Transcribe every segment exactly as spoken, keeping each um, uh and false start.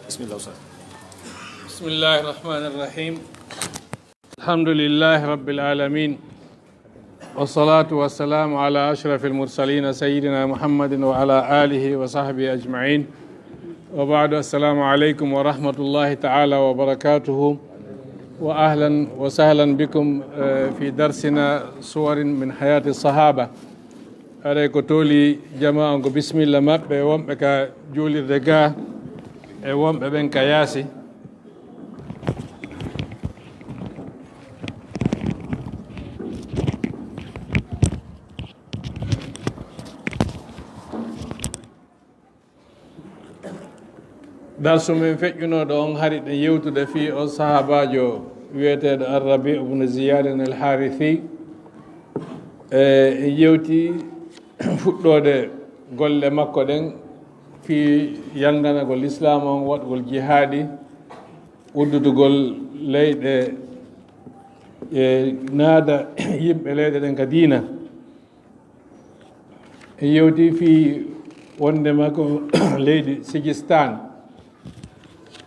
بسم الله وسلم. بسم الله الرحمن الرحيم. الحمد لله رب العالمين. والصلاة والسلام على أشرف المرسلين سيدنا محمد وعلى آله وصحبه أجمعين. وبعد، السلام عليكم ورحمة الله تعالى وبركاته. وأهلا وسهلا بكم، آه، في درسنا صور من حياة الصحابة. Aray ko tooli jamaa on ko bismilla maɓɓe, wonɓe ka juulirde ga e wonɓe ɓen ka yaasi. Darsu men feƴƴunooɗo on, hari ɗen yewtude fii on sahaabaajo wi'eteeɗo Arrabi ibnu Ziyad al Harithi. E, en yewti fuɗɗoode golle makko ɗen fii yanganagol Lislaam on, waɗugol jihaadi, uddutugol leyɗe, e naada yimɓe leyɗe ɗen ka diina. En yewti fii wonndema ko leydi Sijistaan.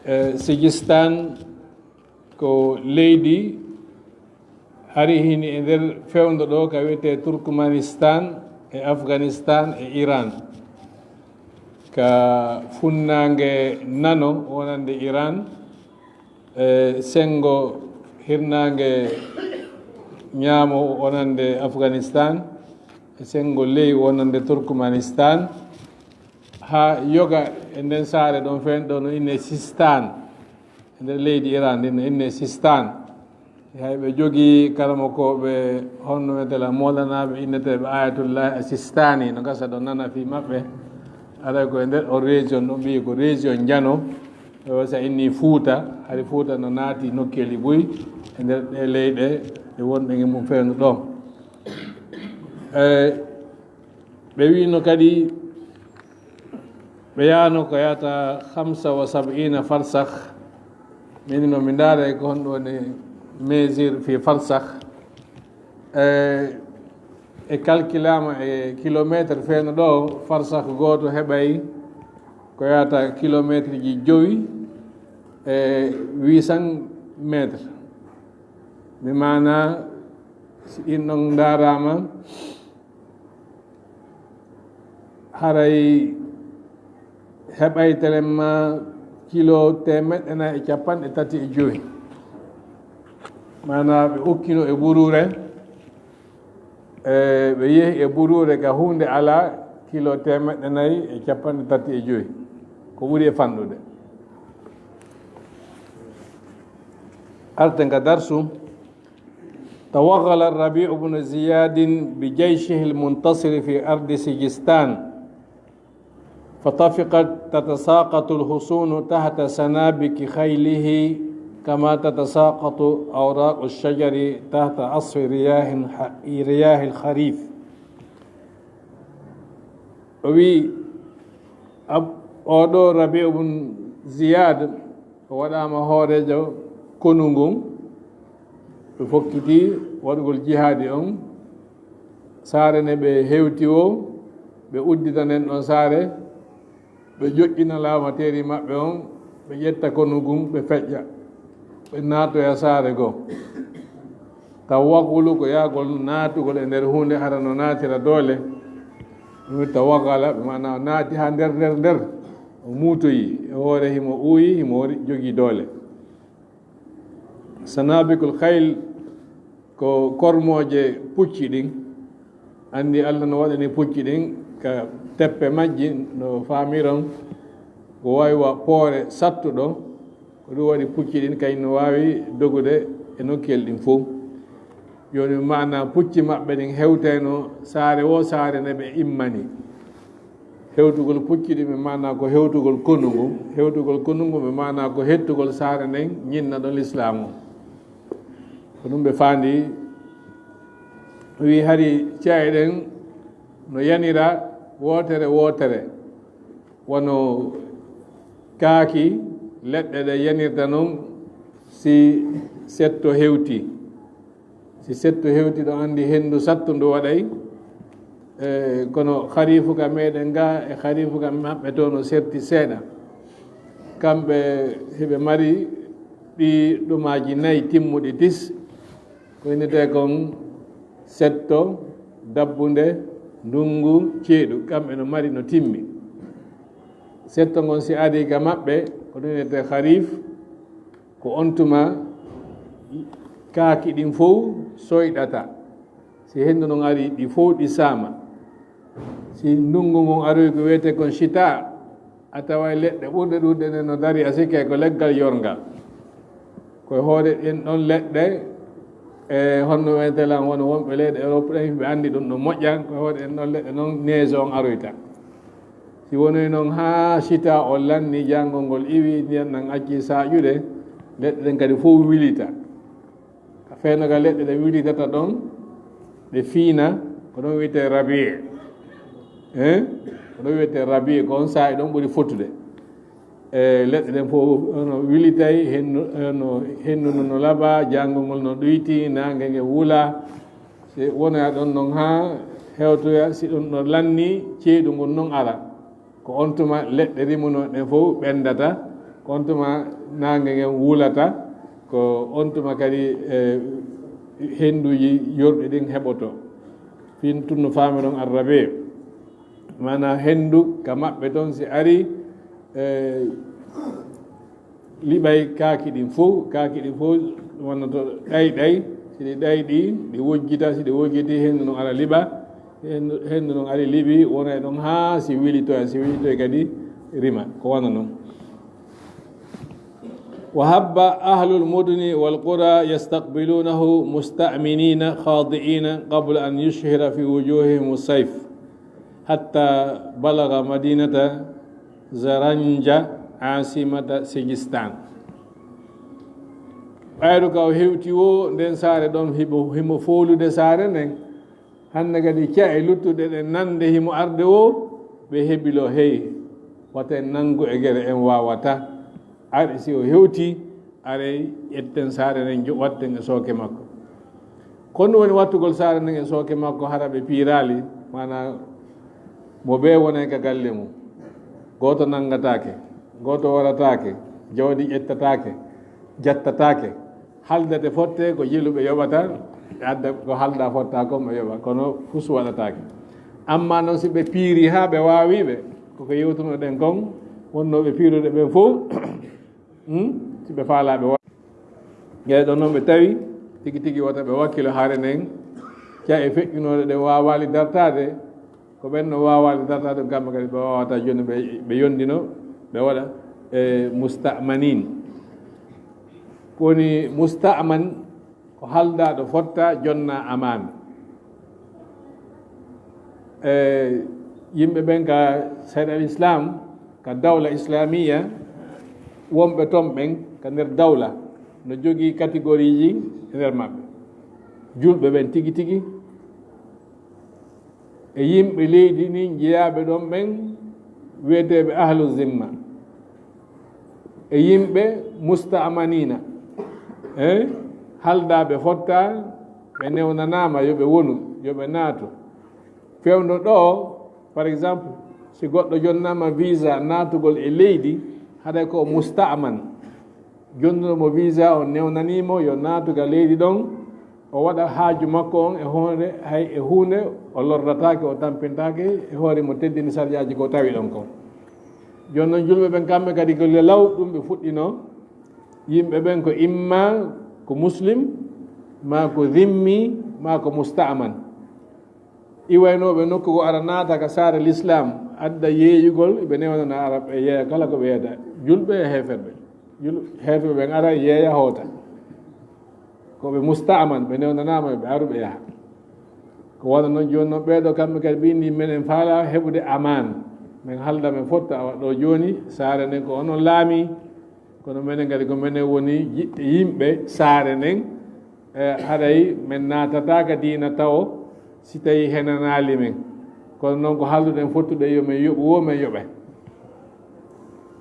E, Sijistaan ko leydi hari hini e nder fewndo ɗo ka wi'etee Turkmanistaan e Afganistaan e Iraan. Ka funnaange nano wonande Iraan, e senngo hirnaange ñaamo wonande Afganistaan, e senngo ley wonande Turkmanistaan, haa yoga e nden saare ɗon feen ɗo no innee Sistaan, e nder leydi Iraan ndin no innee Sistaan. Hay ɓe jogii karamokooɓe honno wi'etee la Mawlanaaɓe inneteeɓe Ayatullahi Asistaani, no gasa ɗo nana fii maɓɓe. Aray ko e nder on région ɗon ɓe wi'i ko région Njano, ɓe wasa inni Fuuta, hari Fuuta no naati nokkeeli buy e nder ɗee leyɗe ɗe wonɓe e mum fewndo ɗon. E, ɓe wi'ino kadi ɓe yaano ko yata khamsa wa sab'ina farsakh. Min no mi ndaara ko honɗum woni mesure fii farsakh. E, e calculama e kilomètre fewndo ɗo, farsakh gooto heɓay ko yata kilomètre ji jowi e huit cents mètres. Mi maana, si ɗin ɗon ndaarama, haray heɓay telemma kilo teemeɗɗe nayi e capanɗe tati e jowi. Maanaa ɓe ukkino e buruure, e ɓe yehi e buruure ka huunde alaa kilo teemeɗɗe nayi e capanɗe tati e jowi. Ko ɓuri e fanɗude. Arten ka darsu. توغل الربيع بن زياد بجيشه المنتصر في أرض سجستان، فطفقت تتساقط الحصون تحت سنابك خيله كما تتساقط أوراق الشجر تحت عصف رياح، رياح الخريف. O wi'i, ab-, oo ɗoo Rabi'u bun Ziyaad, o waɗaama hooreejo konu ngun. Ɓe fokkiti waɗugol jihaadi on. Saare ne ɓe hewti woo, ɓe uddita nden ɗon saare, ɓe joƴƴina laabateeri maɓɓe on, ɓe ƴetta konu ngun, ɓe feƴƴa, ɓe naatoya saare goo. Tawagulu ko yaagol naatugol e nder huunde, hara no naatira doole. Ɗum tawagala, ɓe maana o naati haa nder, nder, nder. O muutoyi e hoore, himo uuyi, himo woni jogii doole. Sanabikul khayl ko kormooje pucci ɗin. Anndi Allah no waɗani pucci ɗin ka teppe majji, no faamiron, ko waawi wa poore sattuɗo. Ko ɗum waɗi pucci ɗin kay no waawi dogude e nokkuyel ɗin fow. Jooni maana pucci maɓɓe ɗin hewtayno saare woo saare nde ɓe immani. Hewtugol pucci ɗin ɓe maana ko hewtugol konu ngun. Hewtugol konu ngun ɓe maana ko hettugol saare nden ñinna ɗon Lislaamu. Ko ɗum ɓe faandi. Wi hari ce'e ɗen no yanira wootere wootere. Wano kaaki leɗɗe ɗe yanirta non si setto hewti. Si setto hewti, ɗo anndi henndu sattundu waɗay, e, kono hariifu ka meɗen ga e hariifu ka maɓɓe to no serti seeɗa. Kamɓe hiɓe mari ɗi ɗumaaji nayi timmuɗi tis, ko innetee kon setto, dabbunde, ndungu, ceeɗu. Kamɓe no mari no timmi. Setto ngon si adii ka maɓɓe, ko ɗum innetee harif, ko on tuma kaaki ɗin fow soyɗata. Si henndu non ari, ɗi fow ɗi saama. Si ndungu ngun aroy, ko wiyetee kon shita, a taway leɗɗe ɓurɗe ɗuuɗude ɗen no dari, a sikkay ko leggal yorngal. Ko e hoore ɗen ɗon leɗɗe, e honno wiyetee lan, wano wonɓe leyɗe Europe ɗen, ɓe anndi ɗum no moƴƴa, ko e hoore ɗen ɗon leɗɗe non neige on aroyta. Si wonoy non haa shita on lanni, janngol ngol iwi, ndiyan ɗan acci saaƴude, leɗɗe ɗen kadi fow wilita. Ka feenaga leɗɗe ɗe wilitata ɗon, ɗe fiina, ko ɗon wiyetee rabi. Eh? Ko ɗon wiyetee rabi, ko on saa'i ɗon ɓuri fottude. E leɗɗe ɗen fow no wilitay, hennu, no, hennu no, no laba, janngol ngol no ɗuyti, naange nge wula. Si wonoya ɗon non haa hewtoya, si ɗum no lanni, ceeɗu ngun non ara. Ko on tuma leɗɗe rimunoo ɗen fow ɓenndata, ko on tuma naange ngen wulata, ko on tuma kadi, eh, hennduuji yorɗi ɗin heɓoto. Fin tun no faami ɗon arrabe. Maanaa henndu ka maɓɓe ton si ari, eh, liɓay kaaki ɗin fow, kaaki ɗin fow wonnoto ɗay ɗay, si ɗi ɗay ɗi, ɗi wojjita, si ɗi wojjiti, henndu non ara liɓa, henndu, henndu non ari liɓi, wona e ɗon haa si wilitoya, si wilitoy kadi rima, ko wano non. وهب أهل المدن والقرى يستقبلونه مستأمنين خاضعين قبل أن يشهر في وجوههم السيف حتى بلغ مدينة زرنجة عاصمة سجستان. Ɓayru ka o hewti woo, nden saare ɗon himo, himo foolude saare nden. Hannde kadi ca'e luttuɗe ɗen nande himo arde woo, ɓe hebilo, hey, wata en nangu e gere, en waawata. Ari si o hewti, aray ƴetten saare nden, jo-, watten e sooke makko. Kono woni wattugol saare nden e sooke makko, hara ɓe piiraali, maanaa mo bee wonay ka galle mum. Gooto nangataake, gooto warataake, jawdi ƴettataake, jattataake. Haldete fotte ko jiluɓe yoɓata, adda ko halda fotta kon ɓe yoɓa, kono fus waɗataake. Amma non si ɓe piiri haa ɓe waawi ɓe, ko ko yewtunoɗen kon, wonnooɓe piirude ɓen fow, Hmm? Si ɓe faalaa ɓe wa-, Gay ɗon non ɓe tawi tigi tigi wata ɓe wakkilo haare nden, ca'e feƴƴunooɗe ɗen waawaali dartaade, ko ɓen no waawaali dartaade, kamɓe kadi ɓe waawata. Jooni ɓe, ɓe yondino, ɓe waɗa, e, musta'manin. Ko woni musta'man? Ko haldaaɗo fotta, jonnaa amaana. E, yimɓe ɓen ka Seeɗa al Islam, ka dawla islamiya, wonɓe ton ɓen ka nder dawla, no jogii catégorie ji e nder maɓɓe. Julɓe ɓen tigi tigi, e yimɓe leydi ndin jeyaaɓe ɗon ɓen, wiyeteeɓe ahlu zimma, e yimɓe musta'manina, e haldaaɓe fotta, ɓe newnanaama yo ɓe wonu, yo ɓe naatu. Fewndo ɗoo, par exemple, si goɗɗo jonnaama visa naatugol e leydi, haɗay ko musta'man. Jonnuɗo mo visa on newnanii mo yo naatu ka leydi ɗon, o waɗa haaju makko on e hoore, hay e huunde o lorrataake, o tampintaake, e hoore mo teddini sarjaaji ko tawi ɗon kon. Jooni non, julɓe ɓen kamɓe kadi ko law ɗum ɓe fuɗɗino. Yimɓe ɓen ko imma ko muslim, maa ko zimmi, maa ko musta'man. Iwaynooɓe nokku goo ara naata ka saare lislaam, adda yeeyugol, ɓe newnana ara, ɓe yeeya kala ko ɓe yeeyata, julɓe e heeferɓe. Jul-, heeferɓe ɓen ara yeeya hoota. Ko ɓe musta'man, ɓe newnanaama, ɓe aru, ɓe yaha. Ko wano non jooni non, ɓee ɗoo kamɓe kadi ɓe inni, menen faalaa heɓude amaan. Men halda, men fotta, awa ɗoo jooni, saare nden ko onon laamii, kono menen kadi ko menen woni jiɗɓe yimɓe saare nden, e, haray men naatataa ka diina tawo si tawii henanaali men. Kono non ko halduɗen fottuɗen yo men yoɓu woo, men yoɓay.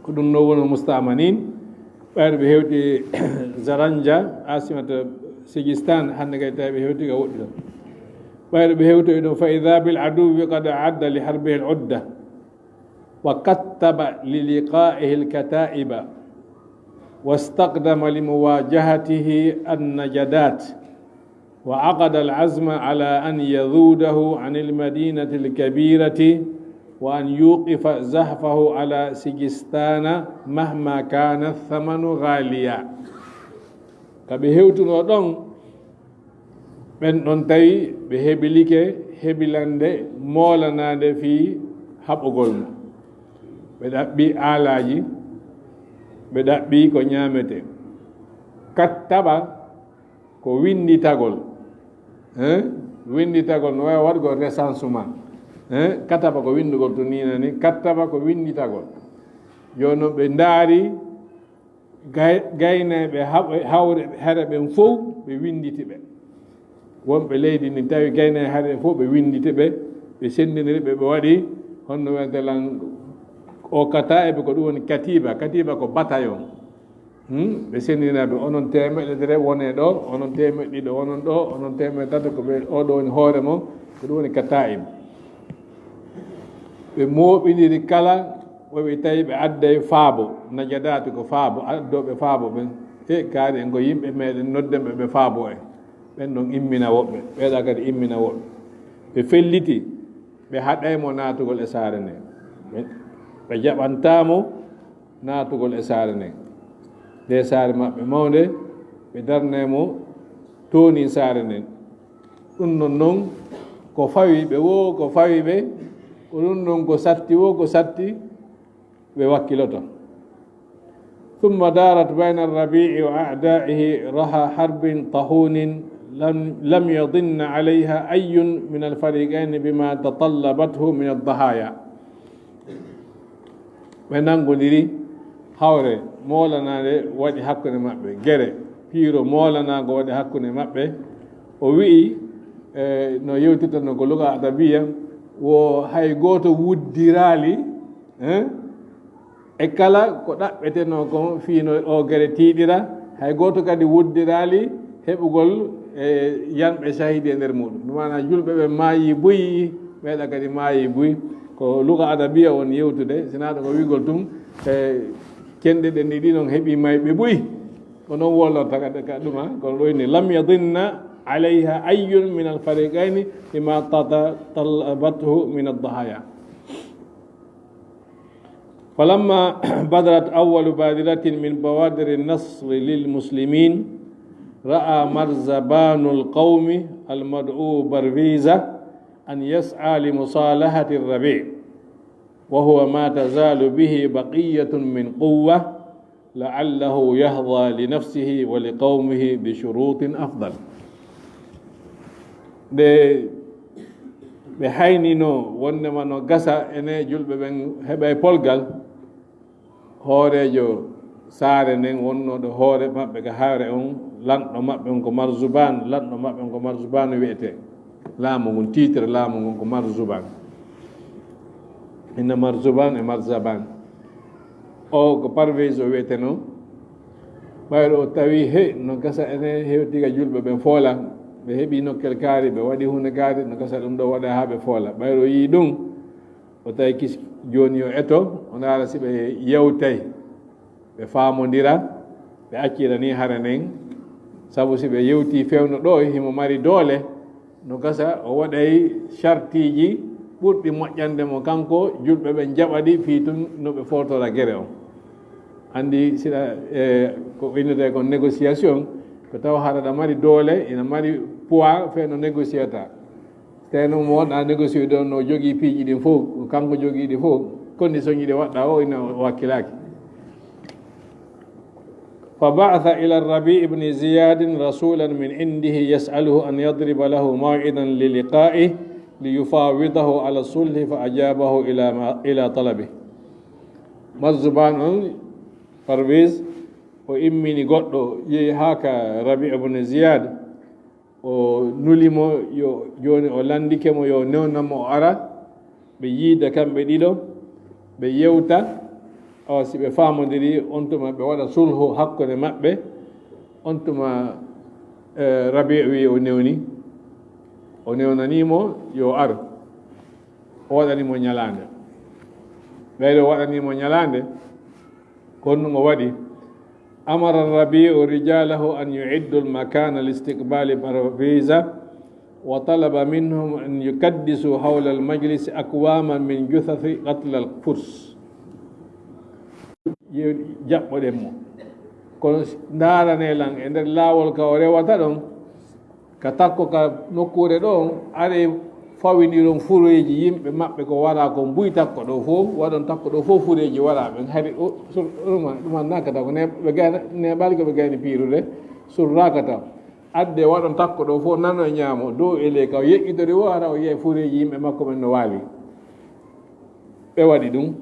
Ko ɗum no woni musta'manin. Ɓayru ɓe hewti Zaranja, asimata Sijistan, hannde kadi tawi ɓe hewti ka woɗɗi ɗon. Ɓayru ɓe hewtoyi ɗon, fa idha bil aduwwi qad a'adda li harbihi al udda. وكتب للقائه الكتائب، واستقدم لمواجهته النجدات، وعقد العزم على أن يذوده عن المدينة الكبيرة، وأن يوقف زحفه على سجستان مهما كان الثمن غاليا. Ka ɓe hewtunoo ɗon, ɓen ɗon tawi ɓe hebilike hebilande moolanaande fii haɓugol mo. Ɓe ɗaɓɓi aalaaji, ɓe ɗaɓɓi ko ñaametee. Kattaba ko winnditagol. Eh? Winnditagol no waawi waɗugol recensement. Eh? Kataba ko winndugol to nii na ni, kattaba ko winnditagol. Jooni non ɓe ndaari gay-, gaynayɓe haɓ-, hawre, hare ɓen fow, ɓe winnditi ɓe. Wonɓe leydi ndin tawi gaynayɓe hare ɓen fow, ɓe winnditi ɓe, ɓe senndiniri ɓe, ɓe waɗi honno wiyetee lan o kataa'iba, ko ɗum woni katiiba. Katiiba ko bataillon. Hmm? Ɓe senndinira ɓe, onon teemeɗɗe dere wonee ɗoo, onon teemeɗɗe ɗiɗo wonon ɗoo, onon teemeɗɗe tato ko ɓe, oo ɗoo woni hoore mon, ko ɗum woni kataa'ib. Ɓe mooɓindiri kala, o wi tawi ɓe adday faabo, najadaatu ko faabo, addooɓe faabo ɓen. E kaari en ko yimɓe meɗen, nodden ɓe, ɓe faabo en. Ɓen ɗon immina woɓɓe, ɓeeɗa kadi immina woɓɓe. Ɓe felliti, ɓe haɗay mo naatugol e saare nden. Ɓe, ɓe jaɓantaa mo naatugol e saare nden. Nde saare maɓɓe mawnde, ɓe darnay mo tooni saare nden. Ɗum non non, ko fawi ɓe woo, ko fawi ɓe, ko ɗum non ko satti woo, ko satti ɓe wakkiloto. ثم دارت بين الربيع وأعدائه رحى حرب طاحون لم، لم يضن عليها أي من الفريقين بما تطلبته من الضحايا. Ɓe nangondiri hawre moolanaande waɗi hakkunde maɓɓe, gere piiro moolanaango waɗi hakkunde maɓɓe. O wi'i, e, no yewtirta non ko luga adabiya, wo hay gooto wuddiraali, eh, e kala ko ɗaɓɓetenoo kon fii no oo gere tiiɗira, hay gooto kadi wuddiraali heɓugol, e, yanɓe sahidi e nder muuɗum. Ɗum maanaa julɓe ɓe maayi buy, ɓeeɗa kadi maayi buy. Ko luga adabiya woni yewtude, sinaa ɗum ko wi'ugol tun, e, cenɗe ɗen ɗiɗi non heɓi mayɓe buy. Ko non wollorta ka, ka ɗuma, kono ɗo inni, لم يضن عليها أي من الفريقين بما تطلبته من الضحايا. فلما بدرت أول بادرة من بوادر النصر للمسلمين، رأى مرزبان القوم المدعو برويزة أن يسعى لمصالحة الربيع، وهو ما تزال به بقية من قوة، لعله يهضى لنفسه ولقومه بشروط أفضل. Nde ɓe hayninoo wonndema no gasa ene julɓe ɓen heɓay polgal, hooreejo saare nden wonnooɗo hoore maɓɓe ka hawre on, lanɗo maɓɓe on ko Marzuban, lanɗo maɓɓe on ko Marzuban wi'etee. Laamu ngun, titre laamu ngun ko Marzuban. Inna Marzuban e Marzaban. O ko Parvez o wi'etenoo. Ɓayro o tawi he no gasa ene hewti ka julɓe ɓen foola. Ɓe heɓi nokkel kaari, ɓe waɗi huunde kaari, no gasa ɗum ɗo waɗa haa ɓe foola. Ɓayro o yii ɗum, o tawi kis-, jooni yo eto, o ndaara si ɓe yewtay, ɓe faamondira, ɓe accira ni hare nden. Sabu si ɓe yewtii fewndo ɗo, himo mari doole, no gasa o waɗay sartiiji ɓurɗi moƴƴande mo kanko, julɓe ɓen jaɓa ɗi fii tun no ɓe footora gere on. Anndi siɗa, e, ko innetee kon négociation, ko tawa haɗa ɗa mari doole, ina mari poids, fee no négociata. Teno mo wonɗa négocier ɗon no jogii piiji ɗin fof, ko kanko jogii ɗi fof, condition ji ɗi waɗɗa o ina wakkilaaki. فبعث إلى الربيع بن زياد رسولا من عنده يسأله أن يضرب له موعدا للقائه ليفاوضه على الصلح فأجابه إلى ما، إلى طلبه. Marzuban on, Parvis, o immini goɗɗo, yehi haa ka Rabi' ibn Ziyad, o nuli mo, yo, jooni o lanndike mo, yo newnan mo o ara, ɓe yiida kamɓe ɗiɗo, ɓe yewta, awa si ɓe faamondiri, on tuma ɓe waɗa sulhu hakkunde maɓɓe, on tuma, eh, Rabi' wi o newni, o newnanii mo, yo ar, o waɗani mo ñalaande. Ɓeyɗo waɗani mo ñalaande, kon ɗum o waɗi. أمر الربيع رجاله أن يعدوا المكان لاستقبال برزيزة، وطلب منهم أن يكدسوا حول المجلس أكواما من جثث قتلى الفرس. Jaɓɓoɗen mo. Kono ndaarane lan e nder laawol ka o rewata ɗon, ka takko ka nokkuure ɗon, aɗe fawindiron fureeji yimɓe maɓɓe ko wara kon buy takko ɗo fof, waɗon takko ɗo fof fureeji wara ɓen. Hari o, sur-, ɗuma, ɗuma nakata ko ne-, ɓe gayna, neɓali ko ɓe gayni piirude, surrakata. Adde waɗon takko ɗo fof, nano e ñaamo, dow e ley, ka o yeƴƴitori o, hara o yi'ay fureeji yimɓe makko ɓen no waali. Ɓe waɗi ɗum.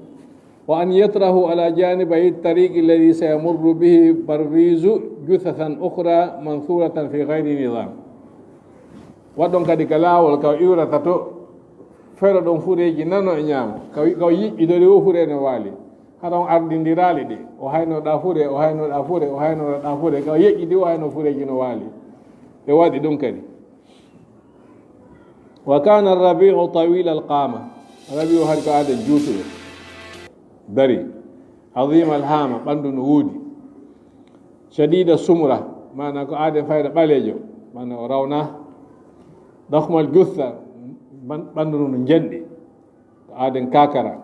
وأن يطرحوا على جانبي الطريق الذي سيمر به برزيز جثثا أخرى منثورة في غير نظام. Waɗon kadi ka laawol ka o iwrata to, fero ɗon fureeji nano e ñaamo, ka o, ka o yiƴƴitori o fure no waali. Hara on ardindiraali ɗi. O haynoɗa fure, o haynoɗa fure, o haynoɗa fure, ka o yeƴƴiti o hayno fureeji no waali. Ɓe waɗi ɗum kadi. وكان الربيع طويل القامة. Rabi'u hari ko aaden juutuɗo. Dari. عظيم الهامة, ɓandu no woodi. شديد السمرة, maana ko aaden fayda ɓaleejo, maana o rawna. ضخم الجثة, ɓan-, ɓandu no njenɗi. Ko aaden kaakara.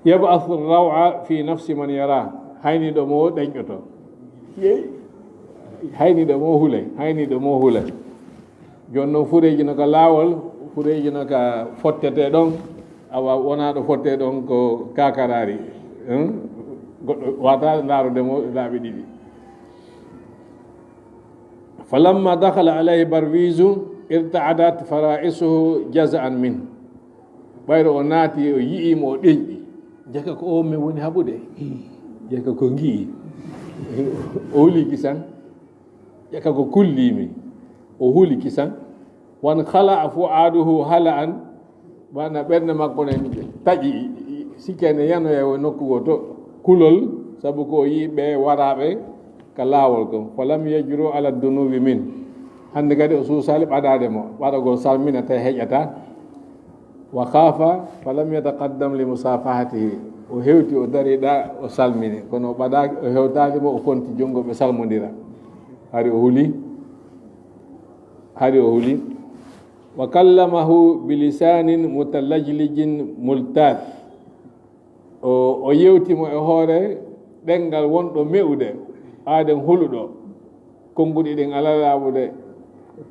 يبعث الروع في نفس من يراه. Hayniiɗo mo o ɗenƴoto. Yeey. Hayniiɗo mo o hulay, hayniiɗo mo o hulay. Jooni noon fureeji no ka laawol, fureeji no ka fottete ɗon, awa wonaa ɗo fotte ɗon ko kaakaraari. Hmm? Goɗɗo wata ndaarude mo laabi ɗiɗi. فلما دخل عليه برويز ارتعدت فرائصه جزعا منه. Ɓayro o naati, o yi'i mo, o ɗenƴi. Jaka ko o men woni haɓude. Jaka ko ngi'i. O huli kisan. Jaka ko kulli mi. O huli kisan. وانخلع فؤاده هلعا. Ɓana ɓernde makko ne taƴi, sikke ne yanoya e nokku goo to kulol, sabu ko o yi'i ɓe waraaɓe ka laawol kon. فلم يجرؤ على الدنو منه. Hannde kadi o suusaali ɓadaade mo, ɓadagol salmina tawi heƴata. وخاف فلم يتقدم لمصافحته. O hewti, o dari ɗa, o salmini, kono o ɓadaaki, o hewtaali mo, o fonti junngo ɓe salmondira. Hari o huli, hari o huli. وكلمه بلسان متلجلج ملتاث. O, o yewti mo e hoore ɗemngal wonɗo me'ude, aaden huluɗo, konnguɗi ɗin alaa laaɓude.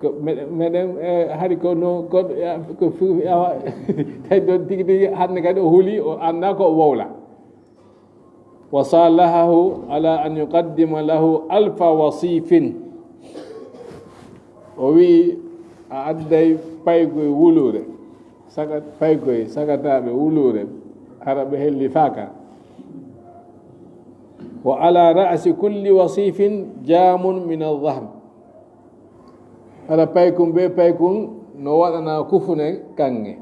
Ko meɗen, meɗen, e, hari ko no, ko, ya, ko fu-, awa, tawi ɗon tigi tigi, hannde kadi o huli, o anndaa ko o wowla. وصالحه على أن يقدم له ألف وصيف. O wi'i, a adday paykoy wuluure, saga-, paykoy sagataaɓe wuluure, hara ɓe hellifaaka. وعلى رأس كل وصيف جام من الذهب. Hara paykun be paykun no waɗana kufune kaŋŋe.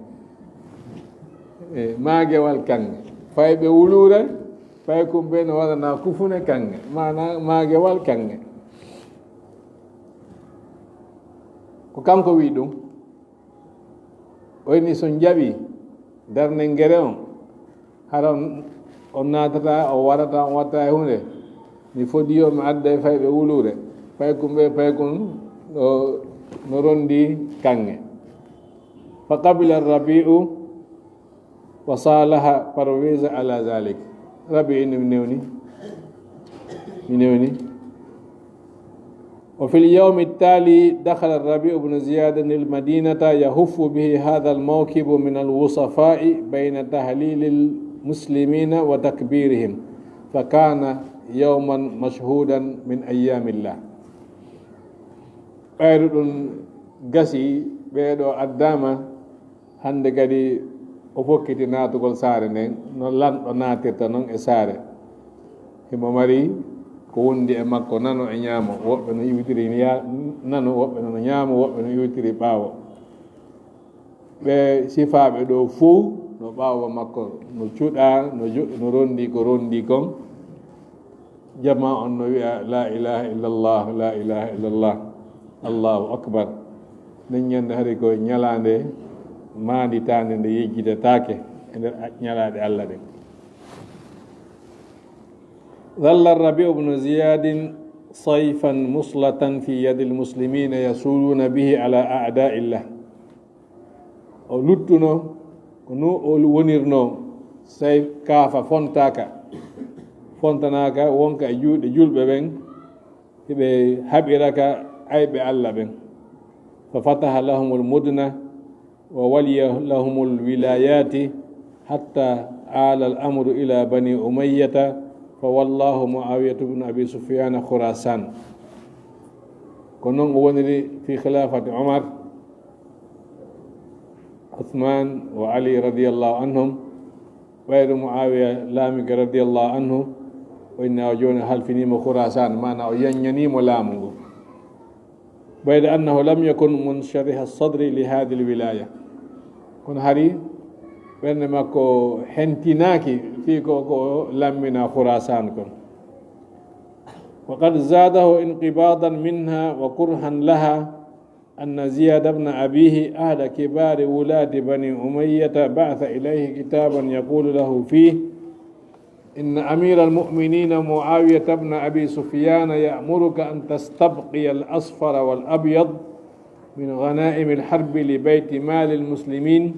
E, maagewal kaŋŋe. Fayɓe wuluure, paykun be no waɗana kufune kaŋŋe. Maana maagewal kaŋŋe. Ko kanko wi'i ɗum. O inni, so on jaɓi darnde ngere on, hara on, on naatata, on warata, on watta e huunde. Mi fodi yo mi adda e fayɓe wuluure. Paykun ɓe, paykun no, no rondi kaŋŋe. فقبل الربيع وصالح برويز على ذلك. Rabi'u inni mi newni. Mi newni. وفي اليوم التالي دخل الربيع بن زياد المدينة يهف به هذا الموكب من الوصفاء بين تهليل المسلمين وتكبيرهم، فكان يوما مشهودا من أيام الله. Ɓayru ɗum gasi, ɓeeɗo addaama. Hannde kadi o fokkiti naatugol saare nden, no lanɗo naatirta non e saare. Himo mari ko wondi e makko nano e ñaamo, woɓɓe no iwtiri ya-, nano, woɓɓe no ñaamo, woɓɓe no iwtiri ɓaawo. Ɓe sifaaɓe ɗo fow no ɓaawo makko, no cuɗa, no jo-, no rondi ko rondi kon. Jamaa on no wi'a, "La ilaha illallah, la ilaha illallah, Allahu akbar." Nden ñande hari ko ñalaande maanditaande nde yejjitataake. nder ñalaaɗe Allah ɗen. ظل الربيع بن زياد سيفا مصلة في يد المسلمين يثورون به على أعداء الله. O luttuno ko no o wonirno, sey kaafa fontaaka, fontanaaka, wonka e juuɗe julɓe ɓen, hiɓe haɓira ka ayɓe Allah ɓen. ففتح لهم المدن وولي لهم الولايات حتى آل الأمر إلى بني أمية فولاه معاوية بن أبي سفيان خراسان. Ko non o woniri في خلافة عمر، عثمان وعلي رضي الله عنهم. Ɓayri Muawiya laamike radiyallahu anhu, o inni o jooni halfiniimo Khurasan, maana o yaññaniimo laamu ngu. بيد أنه لم يكن منشرح الصدر لهذه الولاية. Kono hari ɓernde makko hentinaaki fii ko, ko lammina Khurasan kon. وقد زاده انقباضا منها وكرها لها أن زياد بن أبيه أحد كبار ولاة بني أمية بعث إليه كتابا يقول له فيه: إن أمير المؤمنين معاوية بن أبي سفيان يأمرك أن تستبقي الأصفر والأبيض من غنائم الحرب لبيت مال المسلمين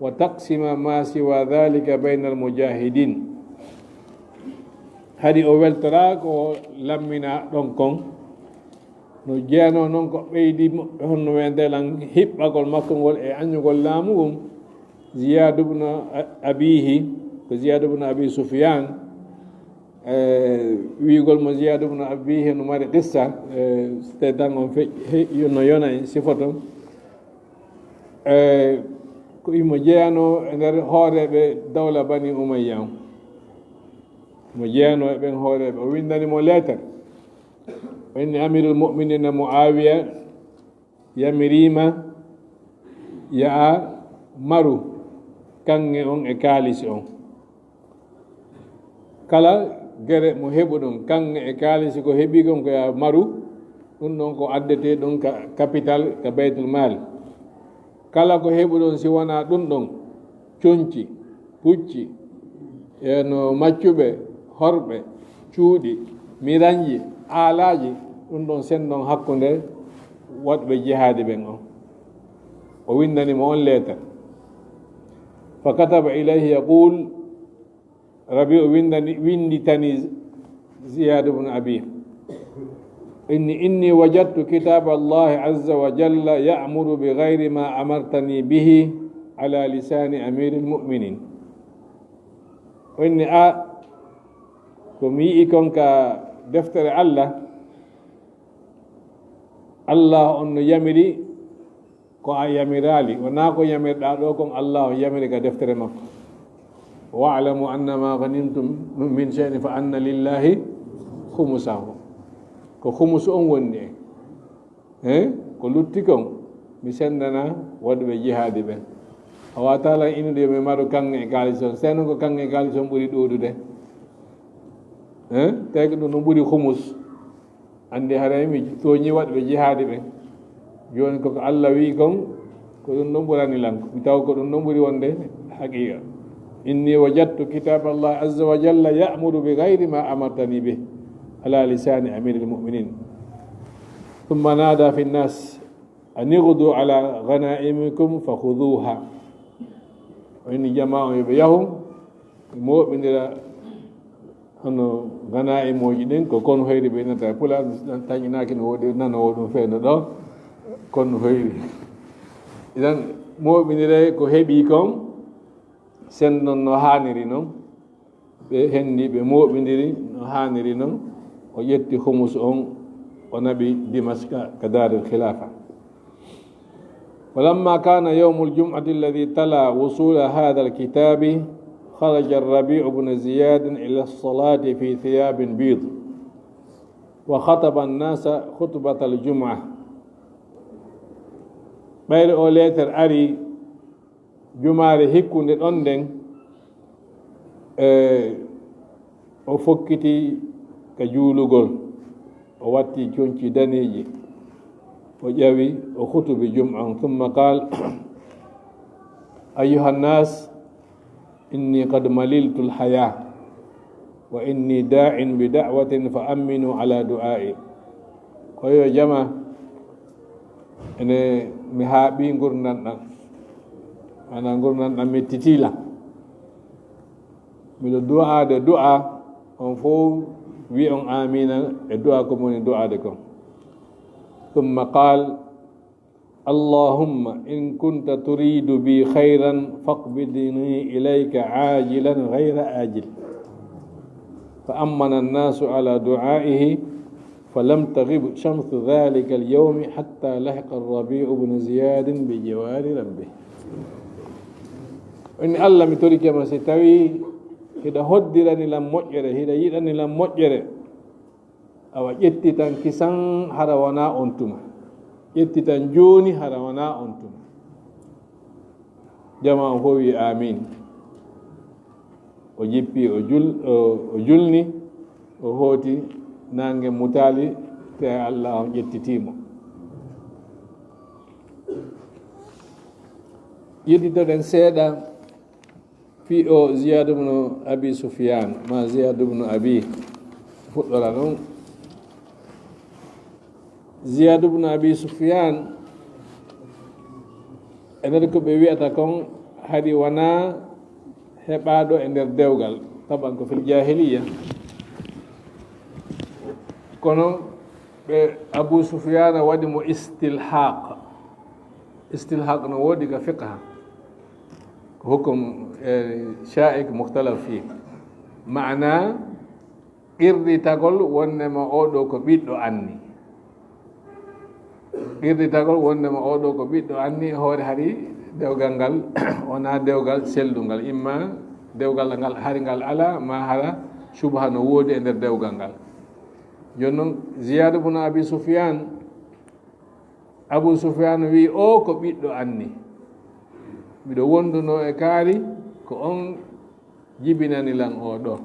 وتقسم ما سوى ذلك بين المجاهدين. Hari o weltoraa ko lammina ɗon kon. No jeyanoo non ko ɓeydi mo-, honno weendelan hiɓɓagol makko ngol e añugol laamu ngun, Ziyad ibn A-, Abihi, ko Ziyad ibn Abi Sufyan, e wi'ugol mo Ziyad ibn Abihi no mari qissa, e, so tawi tan on fe-, he-, yo-, no yona en sifoto. E, ko imo jeyanoo e nder hooreeɓe dawla Bani Umayya on. Mo jeyanoo e ɓen hooreeɓe, o windani mo leeter. O inni Amirul Mu'minina Muawiya yamiriima yo a maru kaŋŋe on e kaalisi on. Kala gere mo heɓuɗon kaŋŋe e kaalisi ko heɓi kon ko yo a maru, ɗum ɗon ko addetee ɗum ka capital, ka baytul mal. Kala ko heɓuɗon si wonaa ɗum ɗon, conci, pucci, e no maccuɓe, horɓe, cuuɗi, miranji, aalaaji, ɗum ɗon senndon hakkunde waɗɓe jihaadi ɓen on. O windani mo on leetar. فكتب إليه يقول، Rabi'u windani, winditani Ziyad ibn Abi. Inni, إني وجدت كتاب الله عز وجل يأمر بغير ما أمرتني به على لسان أمير المؤمنين. O inni, a, ko mi yi'i kon ka deftere Allah, Allah on no yamiri ko a yamiraali, wonaa ko yamirɗaa ɗoo kon, Allah on yamiri ka deftere makko. واعلموا أن ما غنمتم من شيء فأن لله خمسه. Ko khumusu on woni e. He? Ko lutti kon, mi senndana waɗuɓe jihaadi ɓen. A waawataa lan inude yo mi maru kaŋŋe e kaalis on. Sey non ko kaŋŋe e kaalis on ɓuri ɗuuɗude. He? Tawi ko ɗum no ɓuri khumus. Anndi haray mi tooñii waɗuɓe jihaadi ɓen. Jooni ko ko Allah wi'i kon, ko ɗum ɗon ɓurani lan. Mi taw ko ɗum ɗon ɓuri wonde haqiiqa. إني وجدت كتاب الله عز وجل يأمر بغير ما أمرتني به على لسان أمير المؤمنين. ثم نادى في الناس أن اغدوا على غنائمكم فخذوها. O inni jamaa on yo ɓe yahu, ɓe mooɓindira hono ganaa'imooji ɗin, ko konu hoyri ɓe innata e Pulaar, mi taƴinaaki no woodi nanoowo ɗum fewndo ɗo, konu hoyri. Idan, mooɓindiree ko heɓi kon, senndon no haaniri non. Ɓe henndi, ɓe mooɓindiri no haaniri non. O ƴetti khumusu on, o naɓi Dimaska ka Daaril Khilaafa. ولما كان يوم الجمعة الذي تلا وصول هذا الكتاب، خرج الربيع بن زياد إلى الصلاة في ثياب بيض، وخطب الناس خطبة الجمعة. Ɓayri o leeter ari jumaare hikkunde ɗon nden, e, o fokkiti ka juulugol, o watti conci daneeji, o ƴawi, o khutubi jum'a on. ثم قال: أيها الناس، إني قد مللت الحياة وإني داع بدعوة فأمنوا على دعائي. Ko yo jama, ene mi haaɓi ngurndan ɗan. Ana ngurndan ɗan mettitii lan. Miɗo du'aade du'a, on fow wi' on aamiina e du'a ko mi woni du'aade kon. ثم قال: اللهم إن كنت تريد بي خيرا فاقبضني إليك عاجلا غير آجل. فأمن الناس على دعائه فلم تغب شمس ذلك اليوم حتى لحق الربيع بن زياد بجوار ربه. Inni Allah, mi torike ma, si tawi hiɗa hoddirani lan moƴƴere, hiɗa yiɗani lan moƴƴere, awa ƴettitan kisan hara wonaa on tuma. Ƴettitan jooni hara wonaa on tuma. Jamaa on fow wi amin. O jippi, o jul-, o, o julni, o hooti, naange mutaali, te Allah on ƴettitii mo. Yedditoɗen seeɗa fii o Ziyad ibn Abi Sufyan, ma Ziyad ibn Abi, fuɗɗora ɗon. Ziyad ibn Abi Sufyan, e nder ko ɓe wi'ata kon, hari wonaa heɓaaɗo e nder dewgal, taban ko fil jahiliya. Kono ɓe, Abu Sufyan waɗi mo istilhaq. Istilhaq no woodi ka fiqha. Ko hukum, eh, sha'ik mukhtalaf fi. Maana qirritagol wonnema oo ɗoo ko ɓiɗɗo anni. Qirritagol wonnema oo ɗoo ko ɓiɗɗo anni, hoore hari dewgal ngal wonaa dewgal sellungal, imma dewgal ngal hari ngal alaa, ma hara subha no woodi e nder dewgal ngal. Jooni non, Ziyad ibn Abi Sufyan, Abu Sufyan wi, "Oo ko ɓiɗɗo anni. Miɗo wondunoo e kaari, ko on jibinani lan oo ɗoo."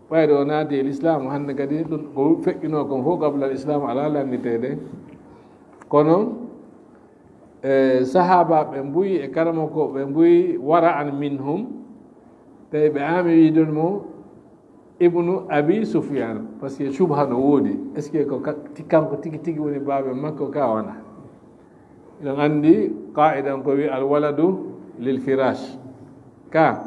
Ɓayde o naati e Lislaamu, hannde kadi ɗum ko feƴƴunoo kon fof qabla Lislaamu alaa lannditeede. Kono, e, sahaabaaɓe mbuy e karamokooɓe mbuy, wara'an minhum, tawi ɓe aami wiide mo, Ibnu Abi Sufyan, parce que subha no woodi. Est-ce que ko ka-, ti-, kanko tigi tigi woni baaba makko ka wona? Iɗon anndi qaa'idan ko wi al waladu lil firash. Ka,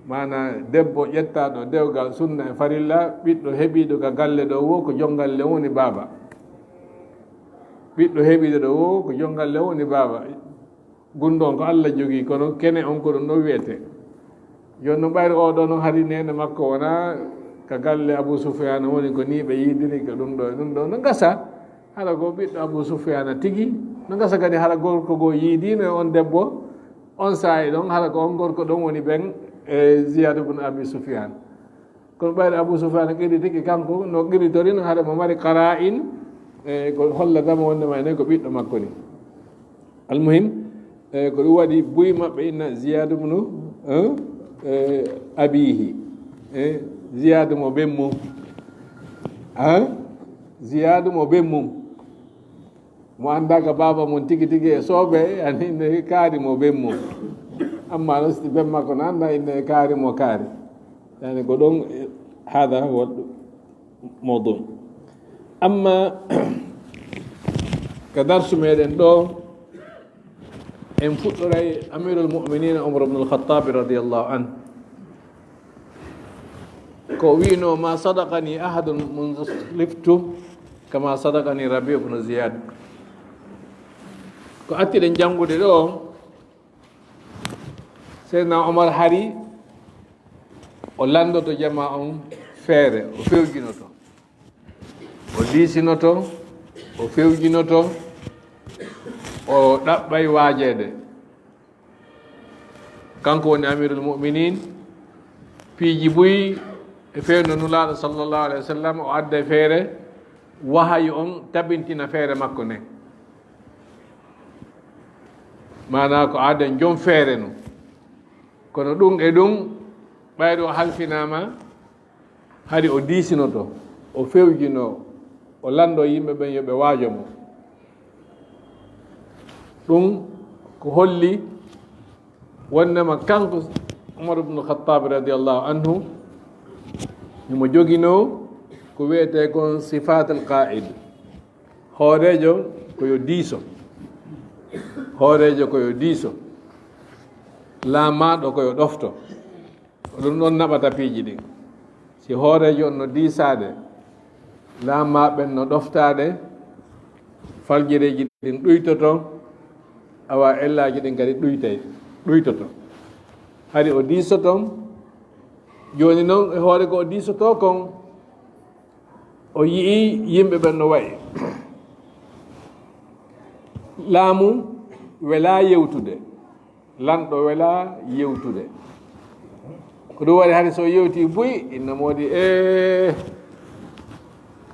maana debbo ƴettaaɗo dewgal sunna e farilla, ɓiɗɗo heɓiiɗo ka galle ɗo wo ko jongalle woni baaba. Ɓiɗɗo heɓiiɗo ɗo wo ko jongalle woni baaba. Gunndoo on ko Allah jogii, kono kene on ko ɗum ɗon wiyetee. Jooni non ɓayri oo ɗoo non hari neene makko wonaa ka galle Abu Sufyaan woni, ko nii ɓe yiidiri ko ɗum ɗoo e ɗum ɗoo. No gasa hara ko ɓiɗɗo Abu Sufyaan tigi, no gasa kadi hara gorko goo yiidiino e on debbo, on saa'i ɗon hara ko on gorko ɗon woni ben e Ziyaad ibn Abi Sufyaan. Kono ɓayri Abu Sufyaan qirritike kanko, no qirritori no hara mo mari qaraa'in, e ko hollata mo wonde ma enen ko ɓiɗɗo makko ni. Almuhim, e ko ɗum waɗi buy maɓɓe inna Ziyaad ibnu, eh, eh, abiihi. Eh, Ziyaad mo ben mum. Eh, Ziyaad mo ben mum. Mo anndaa ka baaba mum tigi tigi e sooɓe, yani, ne kaari mo ben mum. Amma no si ben makko no anndaa, inne kaari mo kaari. Yani, ko ɗon, eh, hada huwa mawdu. Amma ka darsu meɗen ɗo, en fuɗɗoray Amirul Mu'minin Umar ibn al-Khattab radiyallahu anhu. Ko wi'no, "Ma sadaqani ahadun mundu sliftu kama sadaqani Rabi' ibn Ziyad." Ko attiɗen janngude ɗo, Seydina Omar hari o lanndoto jamaa on feere, o fewjinoto, o diisinoto, o fewjinoto, o ɗaɓɓay waajeede. Kanko woni Amirul Mu'minin, piiji buy e fewndo Nulaaɗo sallallahu alayhi wa sallam, o adda feere, wahayu on tabintina feere makko nden. Maanaa ko aaden jom feere non. Kono ɗum e ɗum, ɓayri o halfinaama, hari o diisinoto, o fewjinoo, o lanndoo yimɓe ɓen yo ɓe waajo mo. Ɗum ko holli wonnema kanko Umar ibn Khattab radiyallahu anhu, himo joginoo ko wiyetee kon sifatul qa'id. Hooreejo ko yo diiso. Hooreejo ko yo diiso. Laamaaɗo ko yo ɗofto. Ko ɗum ɗon naɓata piiji ɗin. Si hooreejo on no diisaade, laamaaɓe ɓen no ɗoftaade, faljireeji ɗin ɗuytoto, awa ellaaji ɗin kadi ɗuytay, ɗuytoto. Hari o diisoto. Jooni non, e hoore ko o diisotoo kon, o yi'i yimɓe ɓen no wa'i. Laamu welaa yewtude, lanɗo welaa yewtude. Ko ɗum waɗi hari so yewti buy, inna moodi, "Ee,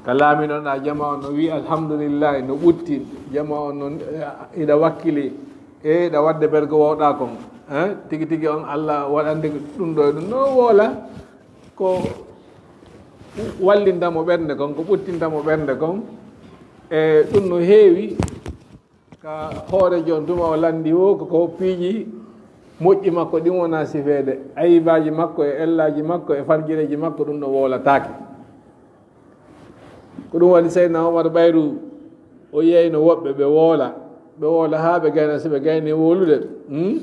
ka laamiɗon ɗaa, jama on no wi'i alhamdulillahi, no ɓutti, jama on no, eh, iɗa wakkili, e iɗa waɗde bergo wowɗaa kon, eh, tigi tigi on Alla waɗande ɗum ɗo e ɗum." No woola ko wallinta mo ɓernde kon, ko ɓuttinta mo ɓernde kon, e ɗum no heewi. Ka hooreejo on tuma o lanndi wo ko, ko piiji moƴƴi makko ɗin wona sifeede, ayibaaji makko e ellaaji makko e faljireeji makko ɗum ɗo wowlataake. Ko ɗum waɗi Seydina Omar ɓayru o yeyno woɓɓe ɓe woola, ɓe woola haa ɓe gayna, so ɓe gayni wowlude, hmm?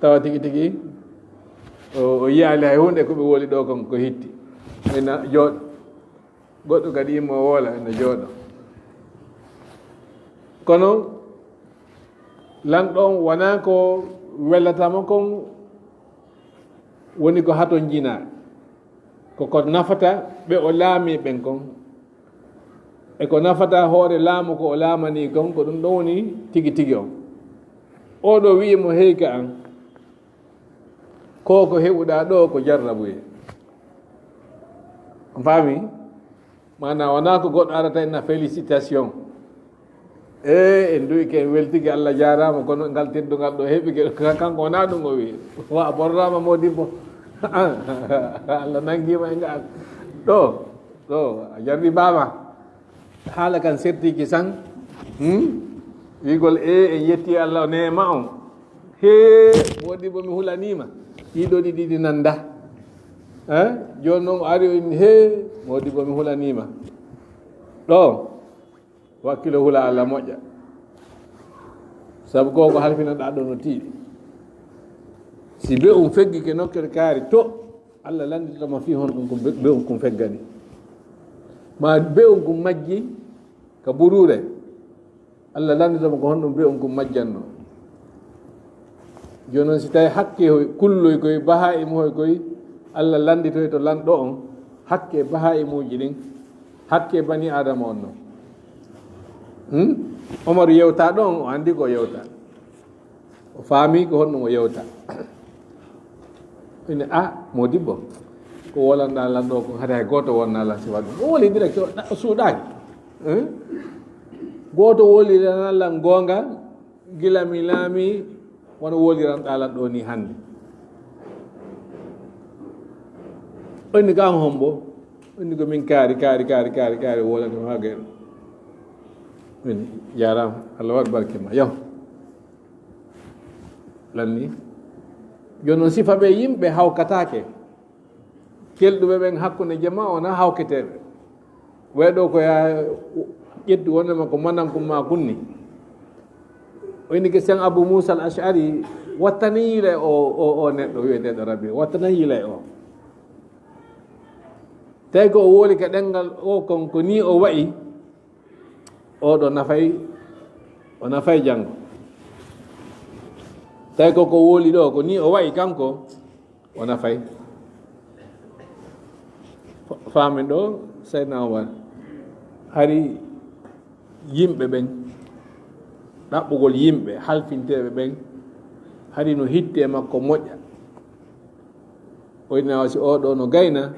Tawa tigi tigi o, o yiyaali hay huunde ko ɓe wooli ɗo kon ko hitti. Ina jooɗo. Goɗɗo kadi immo woola ina jooɗo. Kono lanɗo on wonaa ko welata mo kon woni ko hatonjinaa. Ko ko nafata ɓe o laami ɓen kon. E ko nafata hoore laamu ko o laamanii kon, ko ɗum ɗon woni tigi tigi on. Oɗo wi'i mo, "Hey ka an, ko ko heɓuɗaa ɗo ko jarrabuye." On faami? Maanaa wonaa ko goɗɗo arata ina félicitation. E en duwi ke, en weltike, Allah jaaraama, kono ngal teddungal ɗo heɓi ke, kanko wonaa ɗum o wi'i. Wa a borraama moodibbo. Allah nanngiima e ngal. Ɗo, ɗo, a jarribaama. Haala kan sertiiki san. Hmm? Wiigol e en yetti Allah o neema on. Hee, moodibbo mi hulaniima. Ɗiɗo ɗiɗi ɗi nannda. Eh? Jooni noon o ari o inni, "Hee, moodibbo mi hulaniima." Ɗo. Wakkilo hula Allah moƴƴa. Sabu ko ko halfinoɗaa ɗo no tiiɗi. Si be on feggike nokkere kaari to, Allah lannditama fii honɗum ko be, be on kun feggani. Ma be on kun majji ka buruure. Allah lannditama ko honɗum be on kun majjanno. Jooni noon, si tawi hakke hoy, kulloy koy, bahaa'imu hoy koy, Allah lannditoy to lanɗo on, hakke bahaa'imuuji ɗin, hakke bani Aadama on non. Hmm? Omar yewta ɗon, o anndi ko yewta. O faami ko honɗum o yewta. Ine, "A, moodibbo, ko wolanɗaa lanɗo ko, hade hay gooto wonnaa lan si waɗum." O woli direct, o ɗa-, o suuɗaaki. Hmm? Gooto woliranaa lan goonga, gila mi laami, wano woliranɗaa lan ɗo ni hannde. O inni, "Ka an hombo?" O inni, "Ko min kaari, kaari, kaari, kaari, kaari, wolani ma gayno." Min jaaraama, Allah waɗ barke ma. Yo. Lanni. Jooni noon sifa ɓe yimɓe hawkataake. Kelɗuɓe ɓen hakkunde jama wona hawketeeɓe. Wayɗo ko ya ƴettu wonde ma ko manankum ma kunni. O inni ke sen Abu Musa al Ash'ari, wattani yila o, o, o neɗɗo wiyeteeɗo Rabbi, wattani yila o. Tawi ko o woli ka ɗenngal o kon ko ni o wa'i, oɗo nafay, o nafay janngo. Tawi ko ko woli ɗo ko ni o wa'i kanko, o nafay. Fa-, faamen ɗo, Seydina Omar, hari yimɓe ɓen, ɗaɓɓugol yimɓe halfinteeɓe ɓen, hari no hitte makko moƴƴa. O inni awa si oɗo no gayna,